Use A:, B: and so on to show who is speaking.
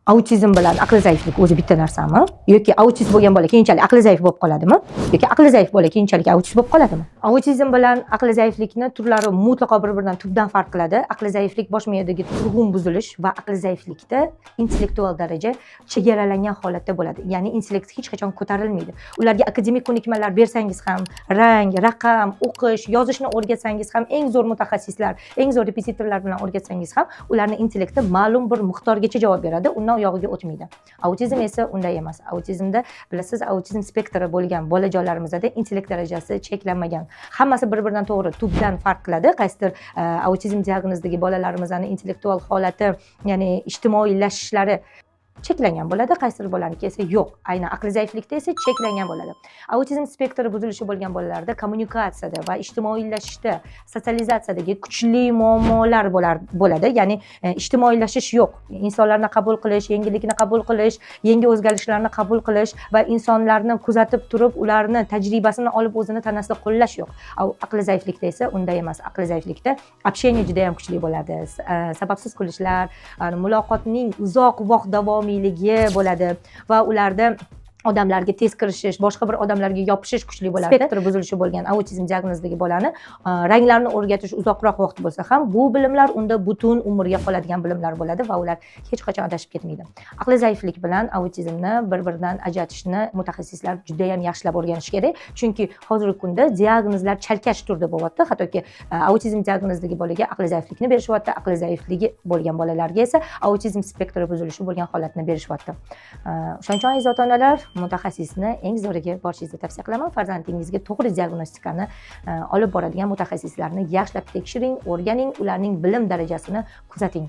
A: Autizm bilan aqli zaiflik o'zi bitta narsami yoki autist bo'lgan bola keyinchalik aqli zaif bo'lib qoladimi yoki aqli zaif bola keyinchalik autist bo'lib qoladimi? Autizm bilan aqli zaiflikni turlari mutlaqo bir biridan tubdan farq qiladi. Aqli zaiflik bosh miyadagi turg'un buzilish va aqli zaiflikda intellektual daraja chegaralangan holatda bo'ladi, ya'ni intellekt hech qachon ko'tarilmaydi. Ularga akademik ko'nikmalar bersangiz ham, rang, raqam, o'qish, yozishni o'rgatsangiz ham, eng zo'r mutaxassislar, eng zo'r repetitorlar bilan o'rgatsangiz ham, ularni intellekti ma'lum bir miqdorgacha javob beradi, undan uyog'iga o'tmaydi. Autizm esa unday emas. Autizmda, bilasiz, autizm spektri bo'lgan bolajonlarimizda intellekt darajasi cheklanmagan. Hammasi bir biridan to'g'ri, tubdan farq qiladi. Qaysidir autizm diagnozidagi bolalarimizni intellektual holati, ya'ni ijtimoiylashishlari cheklangan bo'ladi, qaysidir bolaniki esa yo'q. Aynan aqli zaiflikda esa cheklangan bo'ladi. Autizm spektri buzilishi bo'lgan bolalarda kommunikatsiyada va ijtimoiylashishda, sotsializatsiyadagi kuchli muammolar bo'ladi, ya'ni ijtimoiylashish yo'q. Insonlarni qabul qilish, yangilikni qabul qilish, yangi o'zgarishlarni qabul qilish va insonlarni kuzatib turib, ularni tajribasini olib, o'zini tanasida qo'llash yo'q. Aqli zaiflikda esa unday emas. Aqli zaiflikda общение juda yam kuchli bo'ladi. Sababsiz kulishlar, muloqotning uzoq vaqt davomiyligi bo'ladi va ularda odamlarga tez kirishish, boshqa bir odamlarga yopishish kuchli bo'ladi. Spektri buzilishi bo'lgan autizm diagnozidagi bolani ranglarni o'rgatish uzoqroq vaqt bo'lsa ham, bu bilimlar unda butun umrga qoladigan bilimlar bo'ladi va ular hech qachon adashib ketmaydi. Aqli zaiflik bilan autizmni bir biridan ajratishni mutaxassislar judayam yaxshilab o'rganishi kerak, chunki hozirgi kunda diagnozlar chalkash turda bo'lyapti. Hattoki autizm diagnozidagi bolaga aqli zaiflikni berishyapti, aqli zaifligi bo'lgan bolalarga esa autizm spektri buzilishi bo'lgan holatni berishyapti. O'shaning uchun, aziz ota onalar, mutaxassisni eng zo'riga borishingizni tavsiya qilaman. Farzandingizga to'g'ri diagnostikani olib boradigan mutaxassislarni yaxshilab tekshiring, o'rganing, ularning bilim darajasini kuzating.